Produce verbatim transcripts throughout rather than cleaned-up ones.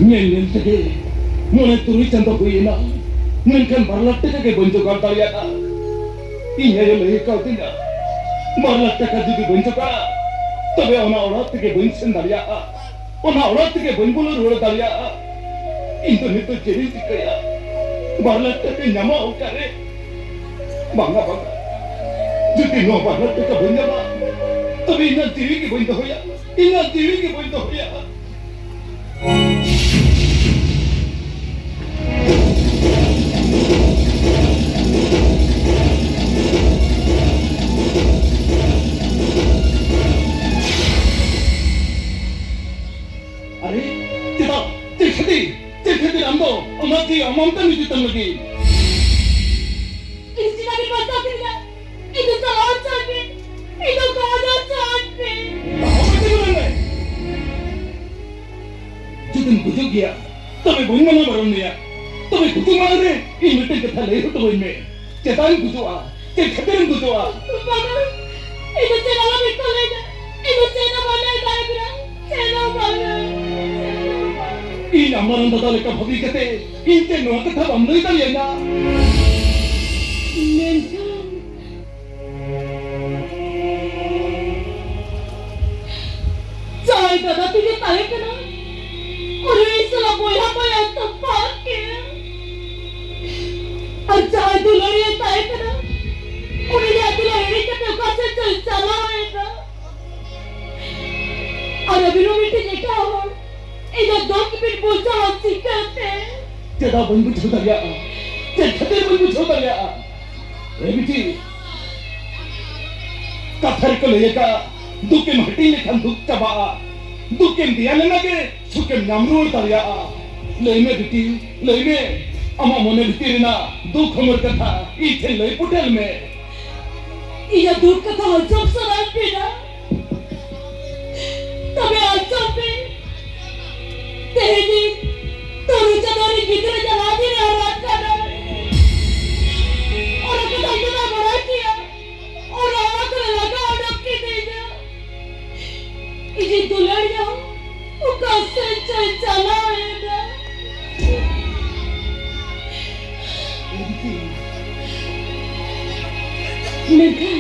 ᱧᱮᱞ ᱧᱮᱞ ᱛᱮᱜᱮ ᱢᱚᱬᱮ ᱛᱩᱨᱩᱭ ᱪᱟᱸᱫᱚ ᱦᱩᱭ ᱮᱱᱟ, ᱢᱮᱱᱠᱷᱟᱱ ᱵᱟᱨ ᱞᱟᱠᱷ ᱴᱟᱠᱟ ᱜᱮ ᱵᱟᱹᱧ ᱡᱚᱜᱟᱲ ᱫᱟᱲᱮᱭᱟᱫᱟ᱾ ᱤᱧ ᱟᱭᱳ ᱞᱟᱹᱭ ᱠᱟᱣᱫᱤᱧᱟ, ᱵᱟᱨ ᱞᱟᱠᱷ ᱴᱟᱠᱟ ᱡᱩᱫᱤ ᱵᱟᱹᱧ ᱡᱚᱜᱟᱲᱟ, ᱛᱚᱵᱮ ᱚᱱᱟ ᱚᱲᱟᱜ ᱛᱮᱜᱮ ᱵᱟᱹᱧ ᱥᱮᱱ ᱫᱟᱲᱮᱭᱟᱜᱼᱟ, ᱚᱱᱟ ᱚᱲᱟᱜ ᱛᱮᱜᱮ ᱵᱟᱹᱧ ᱵᱚᱞᱚ ᱨᱩᱣᱟᱹᱲ ᱫᱟᱲᱮᱭᱟᱜᱼᱟ᱾ ᱤᱧ ᱫᱚ ᱱᱤᱛᱚᱜ ᱪᱮᱫ ᱤᱧ ᱪᱤᱠᱟᱹᱭᱟ? ᱵᱟᱨ ᱞᱟᱠᱷ ᱴᱟᱠᱟᱧ ᱧᱟᱢᱟ ᱚᱠᱟᱨᱮ? ᱵᱟᱝᱟ, ᱵᱟᱝᱟ, ᱡᱩᱫᱤ ᱱᱚᱣᱟ ᱵᱟᱨ ᱞᱟᱠᱷ ᱴᱟᱠᱟ ᱵᱟᱹᱧ ᱧᱟᱢᱟ, ᱛᱚᱵᱮ ᱤᱧᱟᱹᱜ ᱡᱤᱣᱤ ᱜᱮ ᱵᱟᱹᱧ ᱫᱚᱦᱚᱭᱟ, ᱤᱧᱟᱹᱜ ᱡᱤᱣᱤ ᱜᱮ ᱵᱟᱹᱧ ᱫᱚᱦᱚᱭᱟ᱾ ᱟᱨᱮ, ᱪᱮᱫᱟᱜ? ᱪᱮᱫ ᱠᱷᱟᱹᱛᱤᱨ? ᱪᱮᱫ ᱠᱷᱟᱹᱛᱤᱨ ᱟᱢ ᱫᱚ ᱟᱢᱟᱜ ᱡᱤᱣᱤ ᱟᱢ ᱟᱢ ᱛᱮᱢ ᱤᱫᱤ ᱛᱟᱢ ᱞᱟᱹᱜᱤᱫ? ᱤᱧ ᱪᱮᱫᱟᱜ ᱵᱤᱱ ᱵᱟᱧᱪᱟᱣ ᱠᱤᱫᱤᱧᱟ? ᱤᱧ ᱫᱚ ᱪᱟᱞᱟᱣ ᱦᱚᱪᱚᱣᱟᱹᱧ ᱯᱮ, ᱤᱧ ᱫᱚ ᱜᱚᱡ ᱦᱚᱪᱚᱣᱟᱹᱧ ᱯᱮ᱾ ᱵᱟᱵᱟ, ᱪᱮᱫ ᱦᱚᱸ ᱵᱟᱝ᱾ ᱡᱩᱫᱤᱢ ᱜᱩᱡᱩᱜ ᱜᱮᱭᱟ, ᱛᱚᱵᱮ ᱵᱟᱹᱧ ᱢᱟᱱᱟ ᱵᱟᱨᱚᱱ ᱢᱮᱭᱟ᱾ ᱛᱚᱵᱮ ᱜᱩᱡᱩᱜ ᱢᱟᱲᱟᱝ ᱨᱮ ᱤᱧ ᱢᱤᱫᱴᱮᱱ ᱠᱟᱛᱷᱟ ᱞᱟᱹᱭ ᱦᱚᱴᱚ ᱟᱹᱧ ᱢᱮ᱾ ᱪᱮᱫᱟᱜ ᱮᱢ ᱜᱩᱡᱩᱜᱼᱟ? ᱪᱮᱫ ᱠᱷᱟᱹᱛᱤᱨ ᱮᱢ ᱜᱩᱡᱩᱜᱼᱟ? ᱵᱟᱵᱟ, ᱤᱧ ᱫᱚ ᱪᱮᱫ ᱦᱚᱸ ᱵᱟᱹᱧ ᱠᱚ ᱞᱟᱹᱭᱫᱟ᱾ ᱤᱧ ᱫᱚ ᱪᱮᱫ ᱦᱚᱸ ᱵᱟᱹᱧ ᱞᱟᱹᱭ ᱫᱟᱲᱮᱭᱟᱜ ᱠᱟᱱᱟ᱾ ᱪᱮᱫ ᱦᱚᱸ ᱵᱟᱝᱟ᱾ ᱤᱧ ᱟᱢ ᱢᱟᱨᱟᱝ ᱫᱟᱫᱟ ᱞᱮᱠᱟ ᱵᱷᱟᱹᱵᱤ ᱠᱟᱛᱮ ᱤᱧ ᱛᱮ ᱱᱚᱣᱟ ᱠᱟᱛᱷᱟ ᱵᱟᱢ ᱞᱟᱹᱭ ᱫᱟᱲᱮᱭᱟᱹᱧᱟ? ᱢᱮᱱᱠᱷᱟᱱ ᱡᱟᱦᱟᱸᱭ ᱫᱟᱫᱟ ᱛᱤᱧ ᱛᱟᱦᱮᱸ ᱠᱟᱱᱟ, ᱩᱱᱤ ᱤᱧ ᱥᱟᱞᱟᱜ ᱵᱚᱭᱦᱟ ᱵᱚᱭᱦᱟ ᱛᱚᱯᱟᱜ ᱠᱮᱫ᱾ ᱟᱨ ᱡᱟᱦᱟᱸᱭ ᱫᱩᱞᱟᱹᱲᱤᱭᱟᱹ ᱛᱟᱦᱮᱸ ᱠᱟᱱᱟ, ᱩᱱᱤ ᱤᱧᱟᱜ ᱫᱩᱞᱟᱹᱲ ᱦᱤᱲᱤᱧ ᱠᱟᱛᱮ ᱚᱠᱟ ᱥᱮᱫ ᱪᱚᱭ ᱪᱟᱞᱟᱣ ᱮᱱᱟ᱾ ᱟᱨ ᱟᱹᱵᱤᱱ ᱦᱚᱸ ᱢᱤᱫᱴᱤᱡ ᱮᱴᱟᱜ ᱦᱚᱲ ᱤᱧᱟᱹᱜ ᱫᱩᱠ ᱵᱤᱱ ᱵᱩᱡᱷᱟᱹᱣᱟ ᱪᱤᱠᱟᱹᱛᱮ? ᱪᱮᱫᱟᱜ ᱵᱟᱹᱧ ᱵᱩᱡᱷᱟᱹᱣ ᱫᱟᱲᱮᱭᱟᱜᱼᱟ? ᱪᱮᱫ ᱠᱷᱟᱹᱛᱤᱨ ᱵᱟᱹᱧ ᱵᱩᱡᱷᱟᱹᱣ ᱫᱟᱲᱮᱭᱟᱜᱼᱟ? ᱮ ᱵᱤᱴᱤ, ᱠᱟᱛᱷᱟ ᱨᱮᱠᱚ ᱞᱟᱹᱭ ᱟᱠᱟᱫᱼᱟ, ᱫᱩᱠᱮᱢ ᱦᱟᱹᱴᱤᱧ ᱞᱮᱠᱷᱟᱱ ᱫᱩᱠ ᱪᱟᱵᱟᱜᱼᱟ, ᱫᱩᱠᱮᱢ ᱫᱮᱭᱟ ᱞᱮᱱᱟ ᱜᱮ ᱥᱩᱠᱮᱢ ᱧᱟᱢ ᱨᱩᱣᱟᱹᱲ ᱫᱟᱲᱮᱭᱟᱜᱼᱟ᱾ ᱞᱟᱹᱭ ᱢᱮ ᱵᱤᱴᱤ, ᱞᱟᱹᱭ ᱢᱮ, ᱟᱢᱟᱜ ᱢᱚᱱᱮ ᱵᱷᱤᱛᱤᱨ ᱨᱮᱱᱟᱜ ᱫᱩᱠ ᱦᱚᱢᱚᱨ ᱠᱟᱛᱷᱟ ᱤᱧ ᱴᱷᱮᱱ ᱞᱟᱹᱭ ᱯᱩᱴᱟᱹᱞ ᱢᱮ᱾ ᱤᱧᱟᱹᱜ ᱫᱩᱠ ᱠᱟᱛᱷᱟ ᱟᱸᱡᱚᱢ ᱥᱟᱱᱟᱭᱮᱫ ᱵᱤᱱᱟ? ᱛᱚᱵᱮ ᱟᱸᱡᱚᱢ ᱯᱮ, ᱛᱮᱦᱮᱧ ᱤᱧ ᱛᱩᱨᱩᱭ ᱪᱟᱸᱫᱳ ᱨᱤᱱ ᱜᱤᱫᱽᱨᱟᱹ ᱡᱟᱦᱟᱸ ᱫᱤᱱ ᱮ ᱦᱟᱨᱟᱜ ᱠᱟᱱᱟ, ᱚᱱᱟ ᱠᱟᱛᱷᱟ ᱤᱧ ᱫᱚ ᱵᱟᱭ ᱵᱟᱲᱟᱭ ᱠᱮᱭᱟ᱾ ᱚᱱᱟ ᱚᱲᱟᱜ ᱠᱷᱚᱱ ᱞᱟᱜᱟ ᱚᱰᱚᱠ ᱠᱤᱫᱤᱧᱟ᱾ ᱤᱧᱤᱡ ᱫᱩᱞᱟᱹᱲᱤᱭᱟᱹ ᱦᱚᱸ ᱚᱠᱟ ᱥᱮᱫ ᱪᱚᱭ ᱪᱟᱞᱟᱣ ᱮᱱ᱾ ᱢᱮᱱᱠᱷᱟᱱ,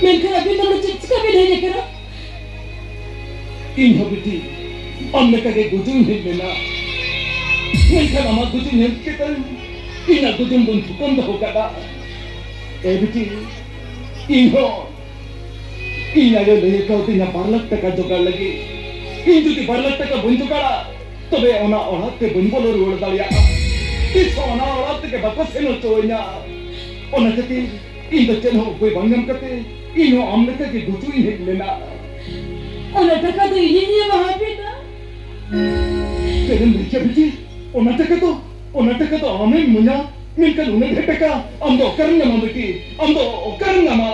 ᱢᱮᱱᱠᱷᱟᱱ ᱟᱹᱵᱤᱱ ᱫᱚ ᱱᱚᱰᱮ ᱪᱮᱫ ᱪᱤᱠᱟᱹ ᱵᱤᱱ ᱦᱮᱡ ᱟᱠᱟᱱᱟ? ᱤᱧ ᱦᱚᱸ ᱵᱤᱴᱤ, ᱟᱢ ᱞᱮᱠᱟᱜᱮ ᱜᱩᱡᱩᱜ ᱤᱧ ᱦᱮᱡ ᱞᱮᱱᱟ᱾ ᱢᱮᱱᱠᱷᱟᱱ ᱟᱢᱟᱜ ᱜᱩᱡᱩᱜ ᱧᱮᱞ ᱠᱟᱛᱮ ᱤᱧᱟᱹᱜ ᱜᱩᱡᱩᱜ ᱵᱚᱱ ᱛᱷᱩᱠᱟᱹᱢ ᱫᱚᱦᱚ ᱠᱟᱫᱟ᱾ ᱮ ᱵᱤᱴᱤ, ᱤᱧ ᱦᱚᱸ ᱤᱧ ᱟᱭᱳ ᱞᱟᱹᱭ ᱠᱟᱣᱫᱤᱧᱟ ᱵᱟᱨ ᱞᱟᱠᱷ ᱴᱟᱠᱟ ᱡᱚᱜᱟᱲ ᱞᱟᱹᱜᱤᱫ᱾ ᱤᱧ ᱡᱩᱫᱤ ᱵᱟᱨ ᱞᱟᱠᱷ ᱴᱟᱠᱟ ᱵᱟᱹᱧ ᱡᱚᱜᱟᱲᱟ, ᱛᱚᱵᱮ ᱚᱱᱟ ᱚᱲᱟᱜ ᱛᱮ ᱵᱟᱹᱧ ᱵᱚᱞᱚ ᱨᱩᱣᱟᱹᱲ ᱫᱟᱲᱮᱭᱟᱜᱼᱟ᱾ ᱛᱤᱥ ᱦᱚᱸ ᱚᱱᱟ ᱚᱲᱟᱜ ᱛᱮᱜᱮ ᱵᱟᱠᱚ ᱥᱮᱱ ᱦᱚᱪᱚᱣᱟᱹᱧᱟ᱾ ᱚᱱᱟ ᱠᱷᱟᱹᱛᱤᱨ ᱤᱧ ᱫᱚ ᱪᱮᱫ ᱦᱚᱸ ᱩᱯᱟᱹᱭ ᱵᱟᱝ ᱧᱟᱢ ᱠᱟᱛᱮ ᱤᱧ ᱦᱚᱸ ᱟᱢ ᱞᱮᱠᱟ ᱜᱮ ᱜᱩᱡᱩᱜ ᱤᱧ ᱦᱮᱡ ᱞᱮᱱᱟ᱾ ᱚᱱᱟ ᱴᱟᱠᱟ ᱫᱚ ᱤᱧᱤᱧ ᱮᱢᱟ ᱦᱟᱯᱮ ᱫᱚ᱾ ᱪᱮᱫ ᱮᱢ ᱞᱟᱹᱭ ᱠᱮᱫ ᱵᱤᱴᱤ? ᱚᱱᱟ ᱴᱟᱠᱟ ᱫᱚ, ᱚᱱᱟ ᱴᱟᱠᱟ ᱫᱚ ᱟᱢᱮᱢ ᱤᱢᱟᱹᱧᱟ? ᱢᱮᱱᱠᱷᱟᱱ ᱩᱱᱟᱹᱜ ᱰᱷᱮᱨ ᱴᱟᱠᱟ ᱟᱢ ᱫᱚ ᱚᱠᱟᱨᱮᱢ ᱧᱟᱢᱟ ᱵᱤᱴᱤ? ᱟᱢ ᱫᱚ ᱚᱠᱟᱨᱮᱢ ᱧᱟᱢᱟ?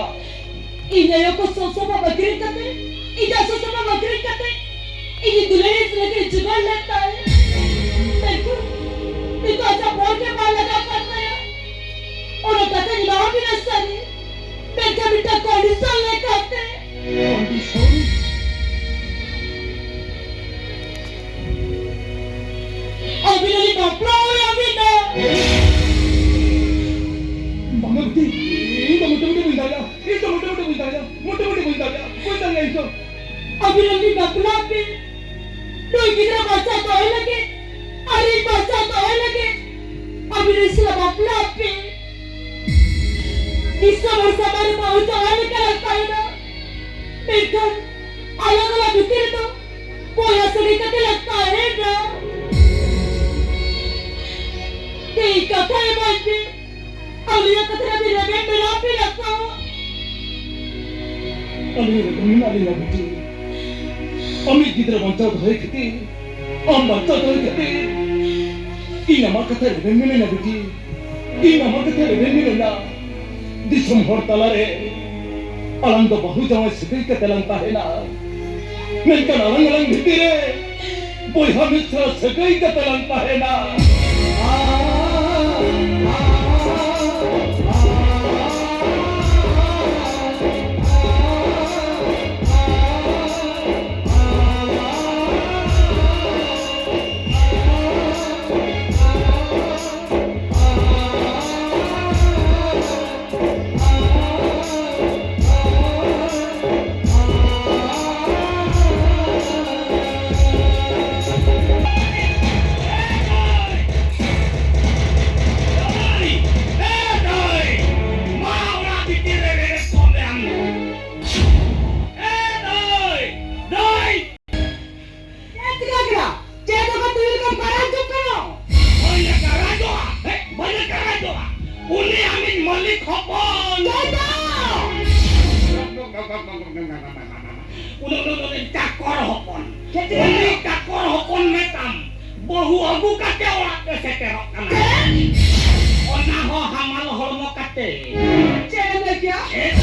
ᱤᱧ ᱟᱭᱳ ᱠᱚ ᱥᱚᱥᱚ ᱵᱟᱵᱟ ᱟᱹᱠᱷᱨᱤᱧ ᱠᱟᱛᱮ, ᱤᱧᱟᱜ ᱥᱚᱥᱚ ᱵᱟᱵᱟ ᱟᱹᱠᱷᱨᱤᱧ ᱠᱟᱛᱮ ᱤᱧ ᱫᱩᱞᱟᱹᱲᱤᱭᱟᱹ ᱞᱟᱹᱜᱤᱫ ᱡᱚᱜᱟᱲ ᱞᱮᱫ ᱛᱟᱭ᱾ ᱢᱮᱱᱠᱷᱟᱱ ᱱᱤᱛᱚᱜ ᱟᱡᱟᱜ ᱵᱚᱦᱚᱜ ᱜᱮ ᱵᱟᱭ ᱞᱟᱜᱟᱣ ᱠᱟᱱ ᱛᱟᱭᱟ᱾ ᱚᱱᱟ ᱠᱟᱛᱷᱟᱧ ᱮᱢᱟᱣᱟᱵᱤᱱᱟ ᱥᱟᱹᱨᱤ, ᱢᱮᱱᱠᱷᱟᱱ ᱢᱤᱫᱴᱟᱝ ᱠᱚᱱᱰᱤᱥᱚᱱ ᱞᱮᱠᱟᱛᱮ᱾ ᱠᱚᱱᱰᱤᱥᱚᱱ? ᱟᱹᱵᱤᱱ ᱟᱹᱞᱤᱧ ᱵᱟᱯᱞᱟ ᱦᱩᱭ ᱟᱹᱵᱤᱱᱟ᱾ ᱵᱟᱝᱟ ᱵᱤᱴᱤ, ᱤᱧ ᱫᱚ ᱢᱚᱴᱟᱢᱩᱴᱤ ᱵᱟᱹᱧ ᱫᱟᱲᱮᱭᱟᱜᱼᱟ, ᱤᱧ ᱫᱚ ᱢᱚᱴᱟᱢᱩᱴᱤ ᱵᱟᱹᱧ ᱫᱟᱲᱮᱭᱟᱜᱼᱟ, ᱢᱚᱴᱟᱢᱩᱴᱤ ᱵᱟᱹᱧ ᱫᱟᱲᱮᱭᱟᱜᱼᱟ, ᱵᱟᱹᱧ ᱫᱟᱲᱮᱭᱟᱜᱼᱟ ᱤᱧ ᱫᱚ᱾ ᱟᱹᱵᱤᱱ ᱟᱹᱞᱤᱧ ᱵᱟᱯᱞᱟ ᱯᱮ᱾ ᱱᱩᱭ ᱜᱤᱫᱽᱨᱟᱹ ᱵᱟᱧᱪᱟᱣ ᱫᱚᱦᱚᱭ ᱞᱟᱹᱜᱤᱫ ᱟᱨ ᱤᱧ ᱵᱟᱧᱪᱟᱣ ᱫᱚᱦᱚᱭ ᱞᱟᱹᱜᱤᱫ ᱟᱹᱵᱤᱱ ᱤᱧ ᱥᱟᱞᱟᱜ ᱵᱟᱯᱞᱟ ᱯᱮ᱾ ᱫᱤᱥᱚᱢ ᱦᱚᱲ ᱥᱟᱢᱟᱝ ᱨᱮ ᱵᱟᱹᱦᱩ ᱡᱟᱶᱟᱭ ᱞᱮᱠᱟ ᱞᱮ ᱛᱟᱦᱮᱱᱟ, ᱢᱮᱱᱠᱷᱟᱱ ᱟᱞᱟᱝ ᱟᱞᱟᱝ ᱵᱷᱤᱛᱤᱨ ᱨᱮᱫᱚ ᱵᱚᱭᱦᱟ ᱥᱟᱹᱜᱟᱹᱭ ᱠᱟᱛᱮ ᱞᱮ ᱛᱟᱦᱮᱱᱟ᱾ ᱤᱧ ᱠᱟᱛᱷᱟ ᱮᱢᱟᱹᱧ ᱯᱮ᱾ ᱟᱹᱞᱤᱧᱟᱜ ᱠᱟᱛᱷᱟ ᱨᱮ ᱟᱹᱵᱤᱱ ᱨᱮᱵᱮᱱ ᱢᱮᱱᱟᱜ ᱵᱤᱱᱟ ᱛᱚ? ᱟᱹᱞᱤᱧ ᱨᱮᱵᱮᱱ ᱢᱮᱱᱟᱜ ᱞᱤᱧᱟ ᱵᱤᱴᱤ᱾ ᱟᱢᱤᱡ ᱜᱤᱫᱽᱨᱟᱹ ᱵᱟᱧᱪᱟᱣ ᱫᱚᱦᱚᱭ ᱠᱷᱟᱹᱛᱤᱨ, ᱟᱢ ᱵᱟᱧᱪᱟᱣ ᱫᱚᱦᱚᱭ ᱠᱷᱟᱹᱛᱤᱨ ᱤᱧ ᱟᱢᱟᱜ ᱠᱟᱛᱷᱟ ᱨᱮᱵᱮᱱ ᱢᱮᱱᱟᱧᱟ ᱵᱤᱴᱤ᱾ ᱤᱧ ᱟᱢᱟᱜ ᱠᱟᱛᱷᱟ ᱨᱮᱵᱮᱱ ᱢᱮᱱᱟᱧᱟ᱾ ᱫᱤᱥᱚᱢ ᱦᱚᱲ ᱛᱟᱞᱟᱨᱮ ᱟᱞᱟᱝ ᱫᱚ ᱵᱟᱹᱦᱩ ᱡᱟᱶᱟᱭ ᱥᱟᱹᱜᱟᱹᱭ ᱠᱟᱛᱮ ᱞᱟᱝ ᱛᱟᱦᱮᱱᱟ, ᱢᱮᱱᱠᱷᱟᱱ ᱟᱞᱟᱝ ᱟᱞᱟᱝ ᱵᱷᱤᱛᱤᱨ ᱨᱮ ᱵᱚᱭᱦᱟ ᱢᱤᱥᱨᱟ ᱥᱟᱹᱜᱟᱹᱭ ᱠᱟᱛᱮ ᱞᱟᱝ ᱛᱟᱦᱮᱱᱟ᱾ ᱩᱱᱤ, ᱩᱱᱤ, ᱩᱱᱤ ᱪᱟᱠᱚᱨ ᱦᱚᱯᱚᱱ᱾ ᱪᱮᱫ ᱪᱤᱠᱟᱹ? ᱩᱱᱤ ᱪᱟᱠᱚᱨ ᱦᱚᱯᱚᱱ ᱢᱮᱛᱟᱢ, ᱵᱟᱹᱦᱩ ᱟᱹᱜᱩ ᱠᱟᱛᱮ ᱚᱲᱟᱜ ᱛᱮ ᱥᱮᱴᱮᱨᱚᱜ ᱠᱟᱱᱟ᱾ ᱪᱮᱫ? ᱚᱱᱟ ᱦᱚᱸ ᱦᱟᱢᱟᱞ ᱦᱚᱲᱢᱚ ᱠᱟᱛᱮ᱾ ᱪᱮᱫ ᱮᱢ ᱞᱟᱹᱭ ᱠᱮᱜᱼᱟ? ᱪᱮᱫ?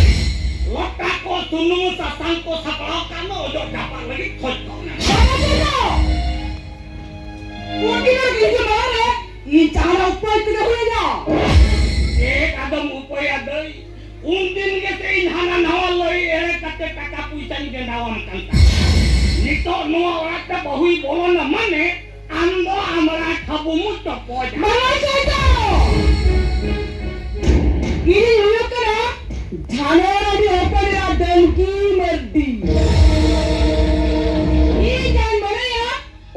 ᱞᱚᱴᱟ ᱠᱚ, ᱥᱩᱱᱩᱢ, ᱥᱟᱥᱟᱝ ᱠᱚ ᱥᱟᱯᱲᱟᱣ ᱠᱟᱜ ᱢᱮ, ᱚᱡᱚᱜ ᱪᱟᱯᱟᱫ ᱞᱟᱹᱜᱤᱫ ᱠᱷᱚᱡ ᱠᱚᱜ ᱢᱮ᱾ ᱵᱟᱵᱟ ᱵᱩᱨᱩ! ᱩᱱᱠᱤᱱ ᱟᱹᱠᱤᱱ ᱠᱤᱱ ᱢᱟᱲᱟᱝ ᱨᱮ ᱤᱧ ᱡᱟᱦᱟᱱᱟᱜ ᱩᱯᱟᱹᱭ ᱛᱮᱜᱮ ᱦᱩᱭ ᱟᱹᱧᱟ᱾ ᱪᱮᱫ ᱟᱫᱚᱢ ᱩᱯᱟᱹᱭᱟ ᱫᱟᱹᱭ? ᱩᱱᱫᱤᱱ ᱜᱮᱥᱮ ᱤᱧ ᱦᱟᱱᱟ ᱱᱟᱣᱟ ᱞᱟᱹᱭ ᱮᱲᱮ ᱠᱟᱛᱮ ᱴᱟᱠᱟ ᱯᱩᱭᱥᱟᱹᱧ ᱜᱮᱸᱰᱟᱣᱟᱢ ᱠᱟᱱ ᱛᱟᱦᱮᱸ᱾ ᱱᱤᱛᱚᱜ ᱱᱚᱣᱟ ᱚᱲᱟᱜ ᱛᱮ ᱵᱟᱹᱦᱩᱭ ᱵᱚᱞᱚᱱᱟ ᱢᱟᱱᱮ ᱟᱢ ᱫᱚ ᱟᱢᱲᱟ ᱴᱷᱟᱵᱩ ᱢᱩᱪᱚ ᱯᱚᱡᱟ᱾ ᱵᱟᱝᱟ ᱪᱮᱫ ᱫᱚ? ᱤᱧᱤᱧ ᱦᱩᱭᱩᱜ ᱠᱟᱱᱟ ᱡᱷᱟᱱᱚ ᱨᱟᱱᱤ ᱦᱚᱯᱚᱱ ᱮᱨᱟ ᱰᱟᱹᱝᱠᱤ ᱢᱟᱹᱨᱰᱤ᱾ ᱤᱧ ᱡᱟᱦᱟᱸᱧ ᱢᱚᱱᱮᱭᱟ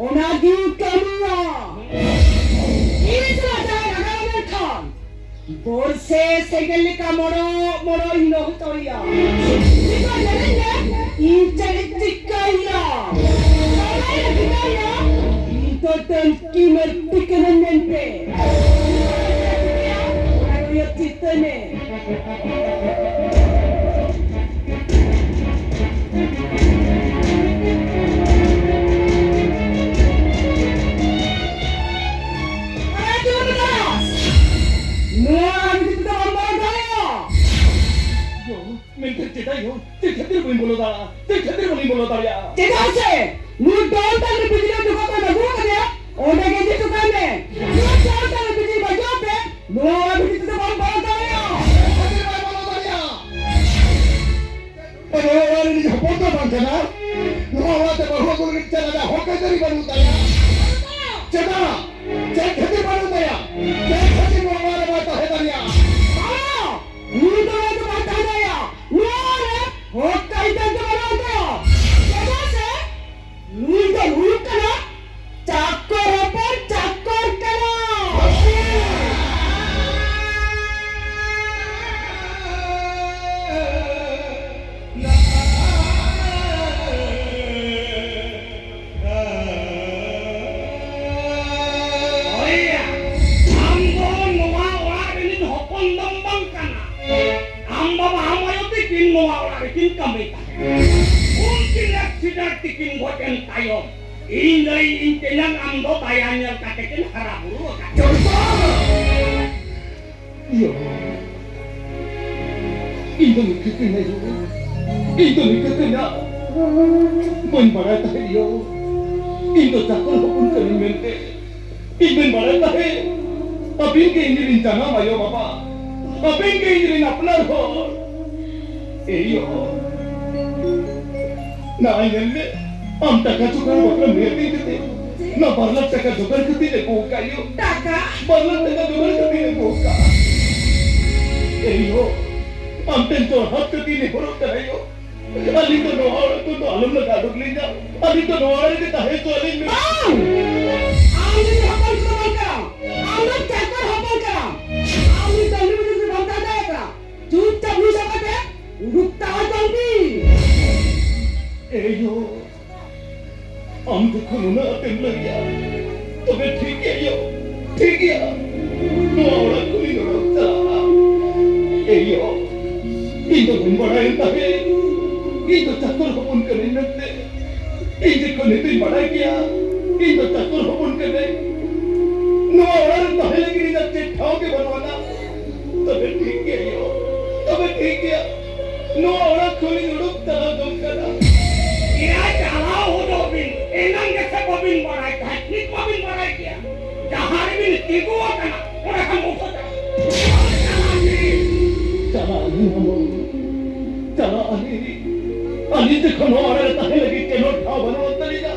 ᱚᱱᱟᱜᱤᱧ ᱠᱟᱹᱢᱤᱭᱟ᱾ ᱤᱧ ᱥᱟᱞᱟᱜ ᱡᱟᱦᱟᱸᱭ ᱞᱟᱜᱟᱣ ᱞᱮᱱᱠᱷᱟᱱ ᱵᱚᱨᱥᱮ ᱥᱮᱸᱜᱮᱞ ᱞᱮᱠᱟ ᱢᱚᱲᱚ ᱢᱚᱲᱚ ᱤᱧ ᱞᱚᱦᱚᱫ ᱟᱭᱟ᱾ ᱱᱤᱛᱚᱜ ᱧᱮᱞᱮᱧ ᱢᱮ, ᱤᱧ ᱪᱮᱫ ᱤᱧ ᱪᱤᱠᱟᱹᱭᱟ? ᱵᱟᱲᱟᱭ ᱞᱟᱹᱜᱤᱫ ᱟᱭᱟ, ᱤᱧ ᱫᱚ ᱰᱟᱹᱝᱠᱤ ᱢᱟᱹᱨᱰᱤ ᱠᱟᱹᱱᱟᱹᱧ ᱢᱮᱱᱛᱮ᱾ ᱚᱱᱟ ᱩᱭᱦᱟᱹᱨ ᱪᱤᱱᱛᱟᱹᱭ ᱢᱮ᱾ ᱟᱨᱮ ᱡᱳᱨ ᱫᱟᱥ! ᱱᱚᱣᱟ ᱟᱹᱰᱤ ᱡᱩᱫᱟᱹ ᱵᱟᱢ ᱵᱟᱲᱟᱭ ᱫᱟᱲᱮᱭᱟᱜᱼᱟ᱾ ᱭᱳ, ᱢᱮᱱᱠᱷᱟᱱ ᱪᱮᱫᱟᱜ ᱭᱳ? ᱪᱮᱫ ᱠᱷᱟᱹᱛᱤᱨ ᱵᱟᱹᱧ ᱵᱚᱞᱚ ᱫᱟᱲᱮᱭᱟᱜᱼᱟ? ᱪᱮᱫ ᱠᱷᱟᱹᱛᱤᱨ ᱵᱟᱹᱧ ᱵᱚᱞᱚ ᱫᱟᱲᱮᱭᱟᱜᱼᱟ? ᱪᱮᱫᱟᱜ ᱥᱮ ᱱᱩᱭ ᱰᱚᱱ ᱛᱟᱞᱮ ᱵᱤᱡᱽᱞᱤ ᱡᱚᱠᱷᱚᱱ ᱠᱚ ᱟᱹᱜᱩ ᱟᱠᱟᱫᱮᱭᱟ, ᱚᱸᱰᱮ ᱜᱮ ᱤᱫᱤ ᱦᱚᱴᱚ ᱠᱟᱭ ᱢᱮ᱾ ᱱᱩᱭ ᱰᱚᱱ ᱛᱟᱞᱮ ᱵᱤᱡᱽᱞᱤ ᱵᱟᱹᱪᱩᱜ ᱯᱮ, ᱱᱚᱣᱟ ᱚᱲᱟᱜ ᱵᱷᱤᱛᱤᱨ ᱛᱮᱫᱚ ᱵᱟᱢ ᱵᱚᱞᱚ ᱫᱟᱲᱮᱭᱟᱜᱼᱟ᱾ ᱪᱮᱫ ᱠᱷᱟᱹᱛᱤᱨ ᱵᱟᱭ ᱵᱚᱞᱚ ᱫᱟᱲᱮᱭᱟᱜᱼᱟ? ᱱᱚᱣᱟ ᱚᱲᱟᱜ ᱨᱤᱱᱤᱡ ᱦᱚᱯᱚᱱ ᱫᱚ ᱵᱟᱝ ᱠᱟᱱᱟ᱾ ᱱᱚᱣᱟ ᱚᱲᱟᱜ ᱛᱮ ᱵᱟᱹᱦᱩ ᱟᱹᱜᱩ ᱞᱟᱹᱜᱤᱫ ᱪᱮᱫ ᱟᱡᱟᱜ ᱦᱚᱠ ᱟᱹᱭᱫᱟᱹᱨᱤ ᱵᱟᱹᱱᱩᱜ ᱛᱟᱭᱟ? ᱪᱮᱫᱟᱜ? ᱪᱮᱫ ᱠᱷᱟᱹᱛᱤᱨ ᱵᱟᱹᱱᱩᱜ ᱛᱟᱭᱟ? ᱪᱮᱫ ᱠᱷᱟᱹᱛᱤᱨ ᱱᱚᱣᱟ ᱚᱲᱟᱜ ᱨᱮ ᱵᱟᱭ ᱛᱟᱦᱮᱸ ᱫᱟᱲᱮᱭᱟᱜᱼᱟ? ᱵᱟᱝ! ᱩᱱᱤ ᱫᱚ ᱱᱚᱣᱟ ᱫᱚ ᱵᱟᱭ ᱛᱟᱦᱮᱸ ᱫᱟᱲᱮᱭᱟᱜᱼᱟ᱾ ᱱᱚᱣᱟ ᱨᱮ ᱦᱚᱠ ᱟᱹᱭᱫᱟᱹᱨ ᱫᱚ ᱵᱟᱹᱱᱩᱜ ᱛᱟᱭᱟ᱾ ᱪᱮᱫᱟᱜ ᱥᱮ ᱱᱩᱭ ᱫᱚ ᱦᱩᱭᱩᱜ ᱠᱟᱱᱟ ᱪᱟᱠᱚᱨ ᱦᱚᱯᱚᱱ ᱪᱟᱠᱚᱨ ᱠᱟᱱᱟ᱾ ᱦᱳᱭ ᱭᱟ, ᱟᱢ ᱫᱚ ᱱᱚᱣᱟ ᱚᱲᱟᱜ ᱨᱤᱱᱤᱡ ᱦᱚᱯᱚᱱ ᱫᱚᱢ ᱵᱟᱝ ᱠᱟᱱᱟ᱾ ᱟᱢ ᱵᱟᱵᱟ, ᱟᱢ ᱟᱭᱳ ᱛᱤᱠᱤᱱ ᱱᱚᱣᱟ ᱚᱲᱟᱜ ᱨᱮᱠᱤᱱ ᱠᱟᱹᱢᱤ ᱛᱟᱦᱮᱸ᱾ ᱩᱱᱠᱤᱱ ᱛᱤᱠᱤᱱ ᱜᱚᱡ ᱮᱱ ᱛᱟᱭᱚᱢ, ᱤᱧ ᱫᱟᱹᱭ, ᱤᱧ ᱛᱮᱧᱟᱝ, ᱟᱢ ᱫᱚ ᱫᱟᱭᱟ ᱧᱮᱞ ᱠᱟᱛᱮ ᱠᱤᱱ ᱦᱟᱨᱟ ᱵᱩᱨᱩ ᱟᱠᱟᱫ ᱢᱮᱭᱟ᱾ ᱤᱭᱟᱹ, ᱤᱧ ᱫᱚ ᱱᱤᱝᱠᱟᱹ ᱠᱟᱹᱧᱟ ᱭᱳ᱾ ᱤᱧ ᱫᱚ ᱱᱤᱝᱠᱟᱹ ᱠᱟᱹᱧᱟ᱾ ᱵᱟᱹᱧ ᱵᱟᱲᱟᱭ ᱛᱟᱦᱮᱸᱫ ᱭᱳ᱾ ᱤᱧ ᱫᱚ ᱪᱟᱠᱚᱨ ᱦᱚᱯᱚᱱ ᱠᱟᱹᱱᱟᱹᱧ ᱢᱮᱱᱛᱮ᱾ ᱤᱧ ᱫᱚᱧ ᱵᱟᱲᱟᱭ ᱛᱟᱦᱮᱸᱫ, ᱟᱹᱵᱤᱱ ᱜᱮ ᱤᱧ ᱨᱮᱱ ᱡᱟᱱᱟᱢ ᱟᱭᱳ ᱵᱟᱵᱟ, ᱟᱹᱵᱤᱱ ᱜᱮ ᱤᱧ ᱨᱮᱱ ᱟᱯᱱᱟᱨ ᱦᱚᱲ᱾ ᱮ ᱭᱳ, ᱱᱚᱜᱼᱚᱭ ᱧᱮᱞ ᱢᱮ, ᱟᱢ ᱴᱟᱠᱟ ᱡᱚᱜᱟᱲ ᱵᱟᱠᱷᱨᱟ ᱢᱮᱭᱟᱫᱤᱧ ᱠᱟᱛᱮ, ᱱᱚᱣᱟ ᱵᱟᱨ ᱞᱟᱠᱷ ᱴᱟᱠᱟ ᱡᱚᱜᱟᱲ ᱠᱟᱛᱮᱧ ᱟᱹᱜᱩ ᱟᱠᱟᱫ ᱭᱳ᱾ ᱴᱟᱠᱟ? ᱵᱟᱨ ᱞᱟᱠᱷ ᱴᱟᱠᱟ ᱡᱚᱜᱟᱲ ᱠᱟᱛᱮᱧ ᱟᱹᱜᱩ ᱟᱠᱟᱫ᱾ ᱮ ᱭᱳ, ᱟᱢ ᱴᱷᱮᱱ ᱡᱚᱦᱟᱨ ᱠᱟᱛᱮᱧ ᱱᱮᱦᱚᱨᱚᱜ ᱠᱟᱱᱟ ᱭᱳ᱾ ᱟᱹᱞᱤᱧ ᱫᱚ ᱱᱚᱣᱟ ᱚᱲᱟᱜ ᱠᱷᱚᱱ ᱫᱚ ᱟᱞᱚᱢ ᱞᱟᱜᱟ ᱩᱰᱩᱠ ᱞᱤᱧᱟ᱾ ᱟᱹᱞᱤᱧ ᱫᱚ ᱱᱚᱣᱟ ᱚᱲᱟᱜ ᱨᱮᱜᱮ ᱛᱟᱦᱮᱸ ᱦᱚᱪᱚ ᱟᱹᱞᱤᱧ ᱢᱮ᱾ ᱵᱟᱝ! ᱟᱢ ᱫᱚ ᱦᱚᱯᱚᱱ ᱠᱚᱫᱚ ᱵᱟᱝ ᱠᱟᱱᱟᱢ᱾ ᱟᱢ ᱫᱚ ᱪᱟᱠᱚᱨ ᱦᱚᱯᱚᱱ ᱠᱟᱱᱟᱢ᱾ ᱟᱢ ᱫᱚ ᱛᱟᱹᱢᱤᱞ ᱵᱟᱹᱴᱤ ᱨᱮ ᱵᱟᱢ ᱛᱟᱦᱮᱸ ᱫᱟᱲᱮᱭᱟᱜ ᱠᱟᱱᱟ᱾ ᱪᱩᱯᱪᱟᱯ ᱱᱩᱭ ᱥᱟᱶ ᱠᱟᱛᱮ ᱩᱰᱩᱠ ᱛᱟᱲᱟᱢ ᱛᱟᱞ ᱢᱮ᱾ ᱮᱭᱳ, ᱟᱢ ᱡᱚᱠᱷᱚᱱ ᱩᱱᱟᱹᱜ ᱟᱸᱴᱮᱢ ᱞᱟᱹᱭᱟ, ᱛᱚᱵᱮ ᱴᱷᱤᱠ ᱜᱮᱭᱟ ᱭᱳ, ᱴᱷᱤᱠ ᱜᱮᱭᱟ᱾ ᱱᱚᱣᱟ ᱚᱲᱟᱜ ᱠᱷᱚᱱᱤᱧ ᱚᱰᱚᱠ ᱪᱟᱞᱟᱜᱼᱟ᱾ ᱮᱭᱳ, ᱤᱧ ᱫᱚ ᱵᱟᱹᱧ ᱵᱟᱲᱟᱭ ᱛᱟᱦᱮᱸᱫ, ᱤᱧ ᱫᱚ ᱪᱟᱠᱚᱨ ᱦᱚᱯᱚᱱ ᱠᱟᱹᱱᱟᱹᱧ ᱢᱮᱱᱛᱮ᱾ ᱤᱧ ᱡᱚᱠᱷᱚᱱ ᱱᱤᱛᱚᱜ ᱤᱧ ᱵᱟᱲᱟᱭ ᱠᱮᱭᱟ, ᱤᱧ ᱫᱚ ᱪᱟᱠᱚᱨ ᱦᱚᱯᱚᱱ ᱠᱟᱹᱱᱟᱹᱧ, ᱱᱚᱣᱟ ᱚᱲᱟᱜ ᱨᱮ ᱛᱟᱦᱮᱸ ᱞᱟᱹᱜᱤᱫ ᱤᱧᱟᱹᱜ ᱪᱮᱫ ᱴᱷᱟᱶ ᱜᱮ ᱵᱟᱹᱱᱩᱜ ᱟᱱᱟ᱾ ᱛᱚᱵᱮ ᱴᱷᱤᱠ ᱜᱮᱭᱟ ᱭᱳ, ᱛᱚᱵᱮ ᱴᱷᱤᱠ ᱜᱮᱭᱟ, ᱱᱚᱣᱟ ᱚᱲᱟᱜ ᱠᱷᱚᱱᱤᱧ ᱩᱰᱩᱠ ᱪᱟᱞᱟᱣ ᱡᱚᱝ ᱠᱟᱱᱟ᱾ ᱮᱭᱟ, ᱪᱟᱞᱟᱣ ᱦᱚᱫᱚᱜ ᱵᱤᱱ, ᱮᱱᱟᱝ ᱜᱮᱥᱮ ᱵᱟᱹᱵᱤᱱ ᱵᱟᱲᱟᱭ ᱛᱟᱦᱮᱸᱫ, ᱱᱤᱛ ᱢᱟᱵᱤᱱ ᱵᱟᱲᱟᱭ ᱜᱮᱭᱟ᱾ ᱡᱟᱦᱟᱸ ᱨᱮᱵᱤᱱ ᱛᱤᱸᱜᱩ ᱟᱠᱟᱱᱟ, ᱚᱸᱰᱮ ᱠᱷᱚᱱ ᱩᱴᱷᱟᱹ ᱪᱟᱞᱟᱜ ᱵᱤᱱ᱾ ᱪᱟᱞᱟᱜ ᱟᱹᱞᱤᱧ ᱦᱚᱸ, ᱪᱟᱞᱟᱜ ᱟᱹᱞᱤᱧ᱾ ᱟᱹᱞᱤᱧ ᱡᱚᱠᱷᱚᱱ ᱱᱚᱣᱟ ᱚᱲᱟᱜ ᱨᱮ ᱛᱟᱦᱮᱸ ᱞᱟᱹᱜᱤᱫ ᱪᱮᱫ ᱦᱚᱸ ᱴᱷᱟᱶ ᱵᱟᱹᱱᱩᱜ ᱟᱱ ᱛᱟᱹᱞᱤᱧᱟ,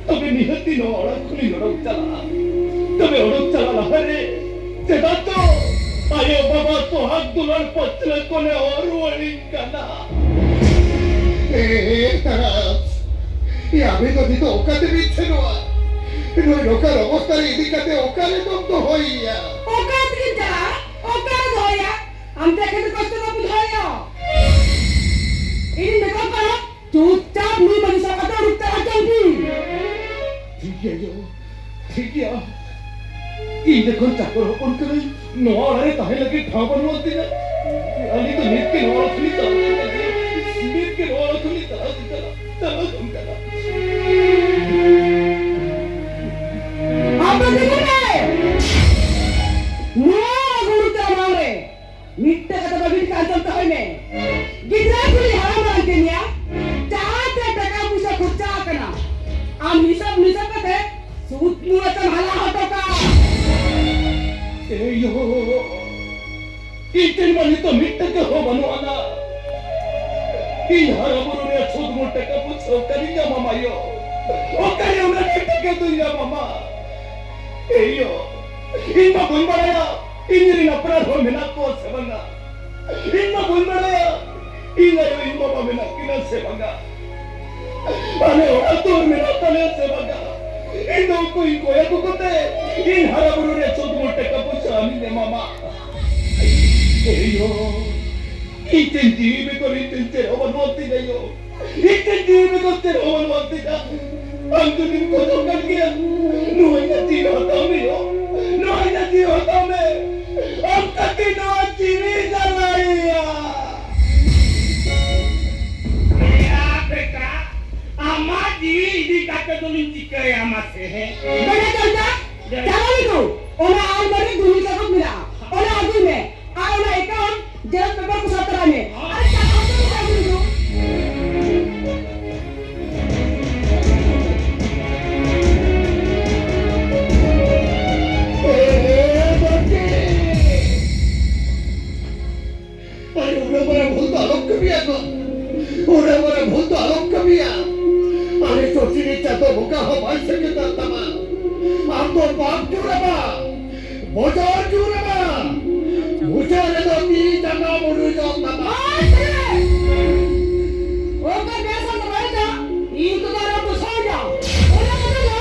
ᱛᱚᱵᱮ ᱱᱤᱦᱟᱹᱛᱤ ᱱᱚᱣᱟ ᱚᱲᱟᱜ ᱠᱷᱚᱱᱤᱧ ᱚᱰᱚᱠ ᱪᱟᱞᱟᱜᱼᱟ᱾ ᱛᱚᱵᱮ ᱚᱰᱚᱠ ᱪᱟᱞᱟᱜ ᱞᱟᱦᱟᱨᱮ ᱪᱮᱫᱟᱜ ᱪᱚ ᱟᱭᱳ ᱵᱟᱵᱟ ᱥᱚᱦᱟᱜ ᱫᱩᱞᱟᱹᱲ ᱯᱟᱹᱪᱷᱞᱟᱹ ᱠᱚᱞᱮ ᱦᱚᱨ ᱨᱩᱣᱟᱹᱲᱤᱧ ᱠᱟᱱᱟ᱾ ᱮ ᱛᱟᱨᱟᱥ, ᱮ ᱟᱵᱮ ᱫᱚ ᱱᱤᱛᱚᱜ ᱚᱠᱟ ᱛᱮᱵᱤᱱ ᱥᱮᱱᱚᱜᱼᱟ? ᱱᱩᱭ ᱱᱚᱝᱠᱟᱱ ᱚᱵᱚᱥᱛᱟ ᱨᱮ ᱤᱫᱤ ᱠᱟᱛᱮ ᱚᱠᱟ ᱨᱮᱫᱚᱢ ᱫᱚᱦᱚᱭᱮᱭᱟ? ᱚᱠᱟ ᱛᱮᱵᱤᱱ ᱪᱟᱞᱟᱜᱼᱟ? ᱚᱠᱟ ᱨᱮ ᱫᱚᱦᱚᱭᱮᱭᱟ? ᱟᱢ ᱛᱮ ᱮᱠᱷᱮᱱ ᱠᱚᱥᱴᱚ ᱵᱟᱯᱮ ᱫᱚᱦᱚᱭᱮᱭᱟ᱾ ᱤᱧᱤᱧ ᱢᱮᱛᱟᱢ ᱠᱟᱱᱟ, ᱪᱩᱯᱪᱟᱯ ᱱᱩᱭ ᱢᱟᱹᱡᱷᱤ ᱥᱟᱶ ᱠᱟᱛᱮ ᱩᱰᱩᱠ ᱪᱟᱞᱟᱜ ᱪᱚᱝ ᱵᱤᱱ᱾ ᱴᱷᱤᱠ ᱜᱮᱭᱟ ᱭᱳ, ᱴᱷᱤᱠ ᱜᱮᱭᱟ᱾ ᱤᱧ ᱡᱚᱠᱷᱚᱱ ᱪᱟᱠᱚᱨ ᱦᱚᱯᱚᱱ ᱠᱟᱹᱱᱟᱹᱧ, ᱱᱚᱣᱟ ᱚᱲᱟᱜ ᱨᱮ ᱛᱟᱦᱮᱸ ᱞᱟᱹᱜᱤᱫ ᱴᱷᱟᱶ ᱵᱟᱹᱱᱩᱜ ᱟᱱ ᱛᱤᱧᱟ᱾ ᱟᱹᱞᱤᱧ ᱫᱚ ᱱᱤᱛ ᱜᱮ ᱱᱚᱣᱟ ᱚᱲᱟᱜ ᱠᱷᱚᱱᱤᱧ ᱪᱟᱞᱟᱜ ᱠᱟᱱᱟ᱾ ᱱᱤᱛ ᱜᱮ ᱱᱚᱣᱟ ᱚᱲᱟᱜ ᱠᱷᱚᱱᱤᱧ ᱪᱟᱞᱟᱜ ᱠᱟᱱᱟ᱾ ᱟᱢ ᱫᱚ ᱛᱤᱸᱜᱩᱱ ᱢᱮ᱾ ᱱᱚᱣᱟ ᱜᱩᱨᱩ ᱛᱟᱞᱟ ᱢᱟᱲᱟᱝ ᱨᱮ ᱢᱤᱫᱴᱟᱝ ᱠᱟᱛᱷᱟ ᱵᱟᱹᱜᱤ ᱞᱮᱠᱟ ᱟᱸᱡᱚᱢ ᱛᱟᱦᱚᱭ ᱢᱮ᱾ ᱜᱤᱫᱽᱨᱟᱹ ᱠᱷᱚᱱᱤᱧ ᱦᱟᱨᱟ ᱢᱟᱨᱟᱝ ᱠᱮᱫ ᱢᱮᱭᱟ, ᱡᱟᱦᱟᱸ ᱛᱤᱱᱟᱹᱜ ᱴᱟᱠᱟ ᱯᱩᱭᱥᱟᱹ ᱠᱷᱚᱨᱪᱟ ᱟᱠᱟᱱᱟ, ᱟᱢ ᱦᱤᱥᱟᱹᱵ ᱦᱤᱥᱟᱹᱵ ᱠᱟᱛᱮ ᱥᱩᱫ ᱱᱚᱣᱟ ᱛᱮᱢ ᱦᱟᱞᱟ ᱦᱚᱴᱚ ᱠᱟᱜᱼᱟ᱾ ᱮᱭᱳ, ᱤᱧ ᱴᱷᱮᱱ ᱢᱟ ᱱᱤᱛᱚᱜ ᱢᱤᱫ ᱴᱟᱠᱟ ᱦᱚᱸ ᱵᱟᱹᱱᱩᱜ ᱟᱱᱟ᱾ ᱤᱧ ᱦᱟᱨᱟ ᱵᱩᱨᱩ ᱨᱮᱭᱟᱜ ᱥᱩᱫ ᱢᱩᱞ ᱴᱟᱠᱟ ᱯᱩᱭᱥᱟᱹ ᱚᱠᱟᱨᱮᱧ ᱧᱟᱢᱟ ᱢᱟᱭᱳ? ᱚᱠᱟᱨᱮ ᱩᱱᱟᱹᱜ ᱰᱷᱮᱨ ᱴᱟᱠᱟ ᱫᱚᱧ ᱧᱟᱢᱟ ᱢᱟ? ᱮᱭᱳ, ᱤᱧ ᱢᱟ ᱵᱟᱹᱧ ᱵᱟᱲᱟᱭᱟ ᱤᱧ ᱨᱮᱱ ᱟᱯᱱᱟᱨ ᱦᱚᱲ ᱢᱮᱱᱟᱜ ᱠᱚᱣᱟ ᱥᱮ ᱵᱟᱝᱟ᱾ ᱤᱧ ᱢᱟ ᱵᱟᱹᱧ ᱵᱟᱲᱟᱭᱟ ᱤᱧ ᱟᱭᱳ ᱤᱧ ᱵᱟᱵᱟ ᱢᱮᱱᱟᱜ ᱠᱤᱱᱟ ᱥᱮ ᱵᱟᱝᱟ᱾ ᱟᱞᱮ ᱚᱲᱟᱜ ᱫᱩᱣᱟᱹᱨ ᱢᱮᱱᱟᱜ ᱛᱟᱞᱮᱭᱟ ᱥᱮ ᱵᱟᱝᱟ? ᱤᱧ ᱫᱚ ᱩᱱᱠᱩᱧ ᱠᱚᱭ ᱟᱹᱜᱩ ᱠᱚᱛᱮ ᱤᱧ ᱦᱟᱨᱟ ᱵᱩᱨᱩ ᱨᱮ ᱥᱩᱫ ᱢᱩᱞ ᱴᱟᱠᱟ ᱯᱚᱭᱥᱟ ᱟᱢᱤᱧ ᱮᱢᱟᱢᱟ᱾ ᱮᱭᱳ, ᱤᱧ ᱴᱷᱮᱱ ᱡᱤᱣᱤ ᱵᱮᱜᱚᱨ ᱤᱧ ᱴᱷᱮᱱ ᱪᱮᱫ ᱦᱚᱸ ᱵᱟᱹᱱᱩᱜ ᱛᱤᱧᱟ ᱭᱳ᱾ ᱤᱧ ᱴᱷᱮᱱ ᱡᱤᱣᱤ ᱵᱮᱜᱚᱨ ᱪᱮᱫ ᱦᱚᱸ ᱵᱟᱹᱱᱩᱜ ᱛᱤᱧᱟ᱾ ᱟᱢ ᱡᱩᱫᱤᱢ ᱠᱷᱚᱡᱚᱜ ᱠᱟᱱ ᱜᱮᱭᱟ, ᱱᱚᱣᱟ ᱤᱧᱟᱹᱜ ᱡᱤᱣᱤ ᱦᱟᱛᱟᱣ ᱢᱮ ᱭᱳ᱾ ᱱᱚᱣᱟ ᱤᱧᱟᱹᱜ ᱡᱤᱣᱤ ᱦᱟᱛᱟᱣ ᱢᱮ᱾ ᱟᱢ ᱠᱟᱹᱴᱤᱡ ᱱᱚᱣᱟ ᱡᱤᱣᱤ ᱡᱟᱞᱟᱭᱮᱭᱟ᱾ ᱮᱭᱟ ᱵᱮᱴᱟ, ᱟᱢᱟᱜ ᱡᱤᱣᱤ ᱤᱫᱤ ᱠᱟᱛᱮ ᱫᱚᱞᱤᱧ ᱪᱤᱠᱟᱹᱭᱟ ᱢᱟᱥᱮ? ᱵᱮᱴᱟ ᱪᱟᱞᱛᱟ, ᱪᱟᱞᱟᱣ ᱢᱮ ᱛᱚ᱾ ᱚᱱᱟ ᱟᱞᱢᱟᱨᱤ ᱨᱮ ᱫᱩᱱᱤ ᱠᱟᱜᱚᱡᱽ ᱢᱮᱱᱟᱜᱼᱟ, ᱚᱱᱟ ᱟᱹᱜᱩᱭ ᱢᱮ᱾ ᱟᱨ ᱚᱱᱟ ᱮᱠᱟᱣᱩᱱᱴ ᱡᱮᱨᱚᱠᱥ ᱯᱮᱯᱟᱨ ᱠᱚ ᱥᱟᱵ ᱛᱚᱨᱟᱭ ᱢᱮ᱾ ᱟᱨ ᱪᱟᱞᱟᱣ ᱢᱮ ᱛᱚ, ᱪᱟᱞᱟᱣ ᱢᱮ ᱛᱚ᱾ ᱟᱨ ᱩᱱᱟᱹᱜ ᱢᱟᱨᱟᱝ ᱵᱷᱩᱞ ᱫᱚ ᱟᱞᱚᱢ ᱠᱟᱹᱢᱤᱭᱟ ᱜᱚ᱾ ᱩᱱᱟᱹᱜ ᱢᱟᱨᱟᱝ ᱵᱷᱩᱞ ᱫᱚ ᱟᱞᱚᱢ ᱠᱟᱹᱢᱤᱭᱟ᱾ ᱟᱞᱮ ᱪᱚᱪᱤᱨᱤ ᱪᱟᱸᱫᱚ ᱵᱚᱸᱜᱟ ᱦᱚᱸ ᱵᱟᱭ ᱥᱮᱱ ᱠᱟᱱ ᱛᱟᱢᱟ᱾ ᱟᱢ ᱫᱚ ᱵᱟᱢ ᱡᱩᱨᱟᱢᱟ, ᱵᱚᱡᱚᱨ ᱡᱩᱨᱟᱢᱟ᱾ ᱢᱩᱪᱟᱹᱫ ᱨᱮᱫᱚ ᱛᱤ ᱡᱟᱸᱜᱟ ᱢᱩᱰᱩᱡᱚᱜ ᱛᱟᱢᱟ᱾ ᱚᱠᱟ ᱵᱮᱥ ᱟᱢ ᱫᱚ ᱵᱟᱭ ᱫᱟ, ᱤᱧ ᱫᱚ ᱫᱟᱨᱟ ᱵᱩᱡᱷᱟᱹᱣ ᱧᱟ᱾ ᱚᱱᱟ ᱠᱟᱛᱷᱟ ᱫᱚ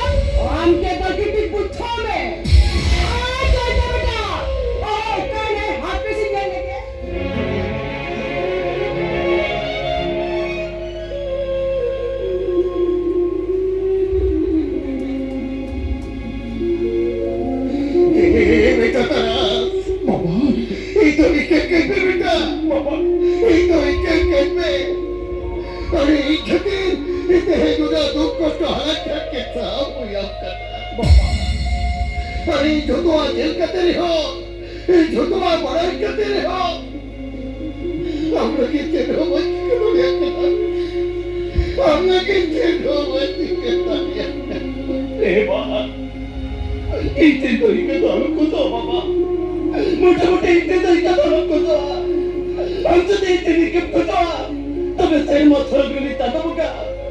ᱟᱢ ᱜᱮ ᱵᱟᱹᱜᱤ ᱴᱷᱤᱠ ᱵᱩᱡᱷᱟᱹᱣ ᱢᱮ᱾ ᱟᱭ ᱪᱚᱭ ᱪᱚ ᱵᱮᱴᱟ, ᱚᱦᱚ, ᱚᱠᱟᱭ ᱱᱟᱭ ᱦᱟᱯᱮ ᱥᱮᱧ ᱧᱮᱞ ᱞᱮᱜᱮ᱾ ᱮ, ᱵᱮᱴᱟ ᱛᱟᱨᱟᱥ᱾ ᱵᱟᱵᱟ, ᱮ ᱛᱚ ᱱᱤᱝᱠᱟᱹ ᱠᱟᱹᱭ ᱯᱮ ᱵᱮᱴᱟ᱾ ᱠᱟᱛᱮ ᱥᱟᱦᱟᱣ ᱦᱩᱭ ᱟᱢ ᱠᱟᱱᱟ᱾ ᱵᱟᱵᱟ, ᱟᱨ ᱤᱧ ᱡᱷᱚᱛᱚᱣᱟᱜ ᱧᱮᱞ ᱠᱟᱛᱮ ᱨᱮᱦᱚᱸ, ᱤᱧ ᱡᱷᱚᱛᱚᱣᱟᱜ ᱵᱟᱲᱟᱭ ᱠᱟᱛᱮ ᱨᱮᱦᱚᱸ, ᱟᱢ ᱞᱟᱹᱜᱤᱫ ᱪᱮᱫ ᱦᱚᱸ ᱵᱟᱹᱧ ᱪᱤᱠᱟᱹ ᱫᱟᱲᱮᱭᱟᱜ ᱠᱟᱱᱟ᱾ ᱟᱢ ᱞᱟᱹᱜᱤᱫ ᱪᱮᱫ ᱦᱚᱸ ᱵᱟᱹᱧ ᱪᱤᱠᱟᱹ ᱫᱟᱲᱮᱭᱟᱜ ᱠᱟᱱᱟ᱾ ᱮ ᱵᱟᱵᱟ, ᱤᱧ ᱴᱷᱮᱱ ᱫᱚ ᱤᱧ ᱫᱚ ᱟᱞᱚᱢ ᱠᱷᱚᱡᱚᱜᱼᱟ ᱵᱟᱵᱟ᱾ ᱢᱚᱴᱟᱢᱩᱴᱤ ᱤᱧ ᱴᱷᱮᱱ ᱫᱚ ᱤᱧ ᱫᱚ ᱟᱞᱚᱢ ᱠᱷᱚᱡᱚᱜᱼᱟ᱾ ᱟᱢ ᱡᱩᱫᱤ ᱤᱧ ᱴᱷᱮᱱ ᱤᱠᱟᱹᱢ ᱠᱷᱚᱡᱚᱜᱼᱟ, ᱛᱚᱵᱮ ᱥᱮᱨᱢᱟ ᱥᱚᱨᱚᱜ ᱨᱤᱱᱤᱡ ᱪᱟᱸᱫᱚ ᱵᱚᱸᱜᱟ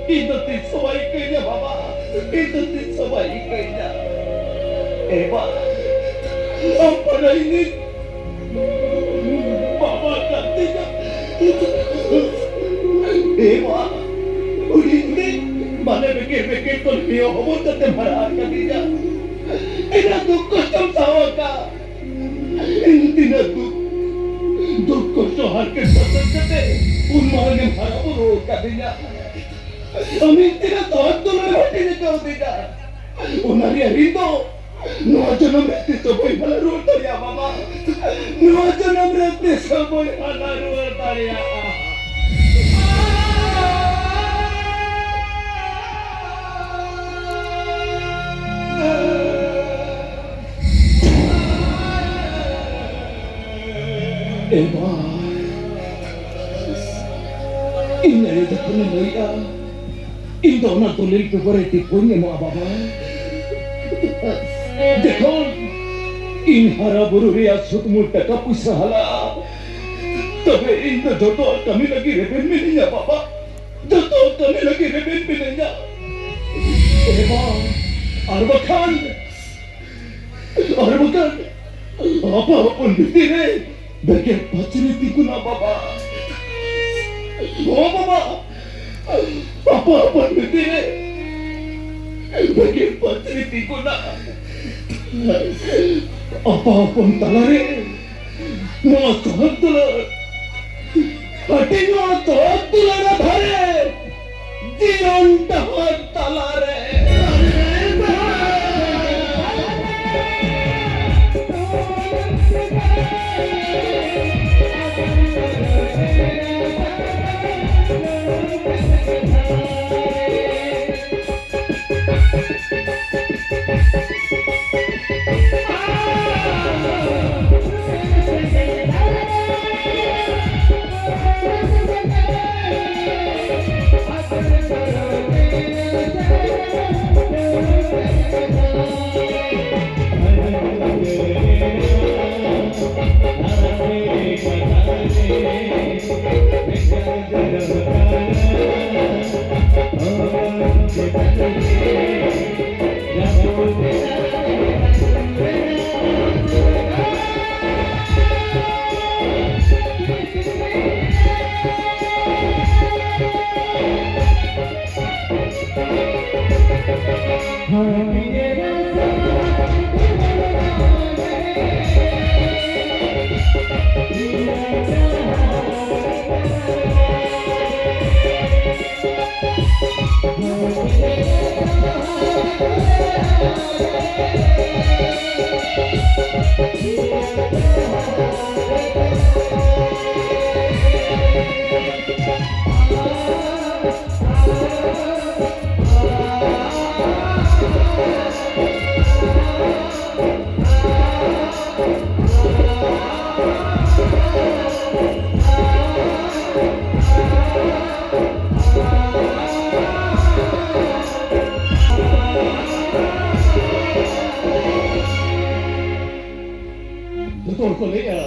ᱤᱧ ᱫᱚ ᱛᱤᱥ ᱦᱚᱸ ᱵᱟᱭ ᱤᱠᱟᱹᱧᱟ ᱵᱟᱵᱟ᱾ ᱤᱧ ᱫᱚ ᱛᱤᱥ ᱦᱚᱸ ᱵᱟᱭ ᱤᱠᱟᱹᱧᱟ᱾ ᱮ ᱵᱟ, ᱟᱢ ᱯᱟᱲᱦᱟᱣ ᱤᱧ ᱵᱟᱵᱟ ᱠᱟᱱ ᱛᱤᱧᱟ᱾ ᱮ ᱵᱟ, ᱦᱩᱰᱤᱧ ᱦᱩᱰᱤᱧ ᱢᱟᱱᱮ ᱵᱮᱠᱮᱨ ᱵᱮᱠᱮᱨ ᱠᱷᱚᱱ ᱢᱤᱭᱟᱹ ᱦᱚᱵᱚᱨ ᱠᱟᱛᱮᱢ ᱦᱟᱨᱟ ᱟᱠᱟᱫᱤᱧᱟ᱾ ᱛᱤᱱᱟᱹᱜ ᱫᱩᱠ ᱠᱚᱥᱴᱚᱢ ᱥᱟᱦᱟᱣ ᱟᱠᱟᱫ᱾ ᱤᱧ ᱛᱤᱱᱟᱹᱜ ᱫᱩᱠ, ᱫᱩᱠ ᱠᱚᱥᱴᱚ ᱦᱟᱨᱠᱮᱛ ᱥᱟᱥᱮᱛ ᱠᱟᱛᱮ ᱩᱱ ᱢᱟᱨᱟᱝ ᱮᱢ ᱦᱟᱨᱟ ᱵᱩᱨᱩ ᱟᱠᱟᱫᱤᱧᱟ᱾ ᱟᱢᱤᱧ ᱛᱤᱱᱟᱹᱜ ᱛᱚᱨ ᱛᱩᱞᱟᱹ ᱦᱟᱹᱴᱤᱧ ᱟᱠᱟᱣᱫᱤᱧᱟ᱾ ᱚᱱᱟ ᱨᱮᱭᱟᱜ ᱨᱤᱱ ᱫᱚ ᱱᱚᱣᱟ ᱡᱚᱱᱚᱢ ᱨᱮ ᱛᱤᱥ ᱦᱚᱸ ᱵᱟᱹᱧ ᱦᱟᱞᱟ ᱨᱩᱣᱟᱹᱲ ᱫᱟᱲᱮᱭᱟᱜᱼᱟ ᱵᱟᱵᱟ᱾ ᱱᱚᱣᱟ ᱡᱚᱱᱚᱢ ᱨᱮ ᱛᱤᱥ ᱦᱚᱸ ᱵᱟᱹᱧ ᱦᱟᱞᱟ ᱨᱩᱣᱟᱹᱲ ᱫᱟᱲᱮᱭᱟᱜᱼᱟ᱾ ᱮ ᱵᱟ, ᱤᱧ ᱟᱭᱳ ᱡᱚᱠᱷᱚᱱᱮ ᱞᱟᱹᱭᱟ, ᱤᱧ ᱫᱚ ᱚᱱᱟ ᱫᱚᱞᱤᱞ ᱵᱮᱜᱚᱨ ᱮ ᱴᱤᱯᱟᱹᱧ ᱮᱢᱚᱜᱼᱟ ᱵᱟᱵᱟ᱾ ᱡᱚᱠᱷᱚᱱ ᱤᱧ ᱦᱟᱨᱟ ᱵᱩᱨᱩ ᱨᱮᱭᱟᱜ ᱥᱩᱫ ᱢᱩᱞ ᱴᱟᱠᱟ ᱯᱩᱭᱥᱟᱹ ᱦᱟᱞᱟ, ᱛᱚᱵᱮ ᱤᱧ ᱫᱚ ᱡᱚᱛᱚ ᱠᱟᱹᱢᱤ ᱞᱟᱹᱜᱤᱫ ᱨᱮᱵᱮᱱ ᱢᱤᱱᱟᱹᱧᱟ ᱵᱟᱵᱟ, ᱡᱚᱛᱚ ᱠᱟᱹᱢᱤ ᱞᱟᱹᱜᱤᱫ ᱨᱮᱵᱮᱱ ᱢᱤᱱᱟᱹᱧᱟ᱾ ᱮ ᱵᱟ, ᱟᱨ ᱵᱟᱠᱷᱟᱱ ᱟᱨ ᱵᱟᱠᱷᱟᱱ ᱟᱯᱟ ᱦᱚᱯᱚᱱ ᱵᱷᱤᱛᱤᱨ ᱨᱮ ᱵᱮᱜᱮᱫ ᱯᱟᱹᱪᱨᱤ ᱛᱤᱸᱜᱩᱱᱟ ᱵᱟᱵᱟ᱾ ᱚ ᱵᱟᱵᱟ, ᱟᱯᱟ ᱦᱚᱯᱚᱱ ᱵᱷᱤᱛᱤᱨ ᱨᱮ ᱵᱮᱜᱮᱫ ᱯᱟᱹᱪᱨᱤ ᱛᱤᱸᱜᱩᱱᱟ᱾ ᱟᱯᱟ ᱦᱚᱯᱚᱱ ᱛᱟᱞᱟᱨᱮ ᱱᱚᱣᱟ ᱥᱚᱦᱚᱫ ᱫᱩᱞᱟᱹᱲ, ᱦᱟᱹᱴᱤᱧ ᱱᱚᱣᱟ ᱥᱚᱦᱚᱫ ᱫᱩᱞᱟᱹᱲ ᱫᱷᱟᱨᱮ ᱡᱤᱭᱚᱱ ᱰᱟᱦᱟᱨ ᱛᱟᱞᱟᱨᱮ᱾ ᱡᱚᱛᱚ ᱦᱚᱲ ᱠᱚ ᱞᱟᱹᱭᱮᱜᱼᱟ,